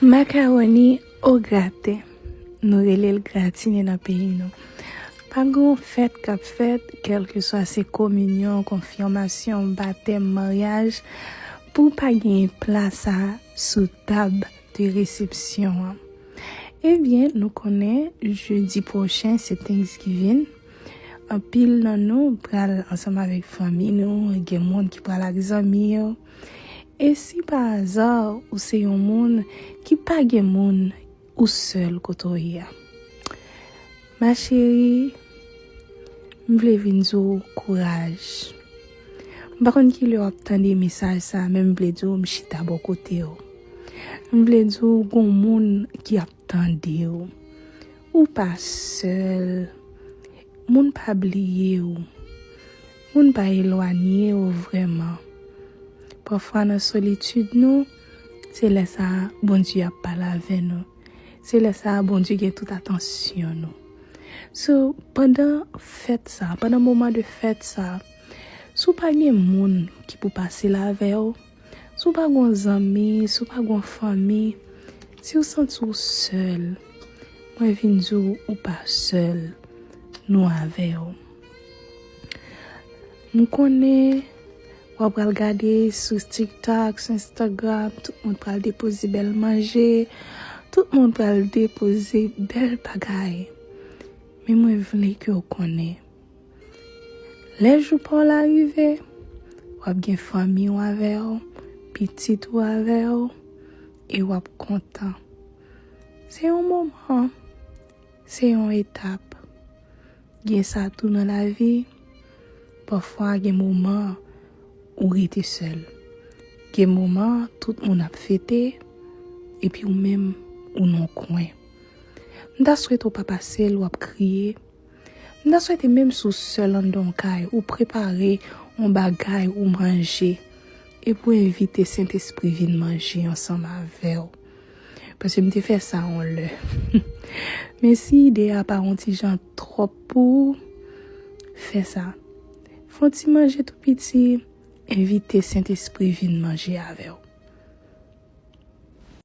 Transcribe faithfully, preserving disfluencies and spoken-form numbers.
Makawòni o graten, nou rele l gratine nan peyi nou. Pa gen yon fèt k ap fèt, kèlkeswa se kominyon, konfimasyon, batèm, maryaj, pou pa genyen pla sa sou tab de resepsyon an. Ebyen, nou konnen jedi pwochen se Thanksgiving. Anpil nan nou pral ansanm avèk fanmi nou, gen moun ki pral ak zanmi yo. E si pa aza ou se yon moun ki pa gen moun, ou sèl kote w ye a, ma chérie, m vle vin di w kouraj. M pa konn kilè w ap tande mesaj sa, men m vle di w m chita bò kote w. M vle di w gon moun ki ap tande w. Ou pa sèl. Moun pa bliye w. Moun pa elwanye w vrèman. Pafwa nan solitid nou, se lè sa a Bondye ap pale avè nou. Se lè sa a Bondye gen tout atansyon nou. So, pandan fèt sa, pandan moman de fèt sa, si w pa gen moun ki pou pase l avè w, si w pa gon zanmi, si w pa gon fanmi, si w santi w sèl, mwen vin di w ou pa sèl, nou avè w. M konnen w ap pral gade sou TikTok, sou Instagram, tout moun pral depoze bèl manje, tout moun pral depoze bèl bagay. Men mwen vle ke w konnen, lè jou pa w la rive, w ap gen fanmi w avè w, pitit ou avè w, e w ap kontan. Se yon moman, se yon etap. Gen sa tou nan lavi, pafwa gen moman ou rete sèl. Gen moman tout moun ap fete, epi ou menm ou nan kwen. M ta swete w pa pase l w ap kriye. M ta swete menm si w sèl anndan yon kay, ou prepare yon bagay ou manje, epi w envite Sentespri vin manje ansanm avè w. Paske m te fè sa yon lè. Men si ide a pa yon ti jan twòp pou ou, fè sa. Fè yon ti manje tou piti, envite Sentespri vin manje avè w.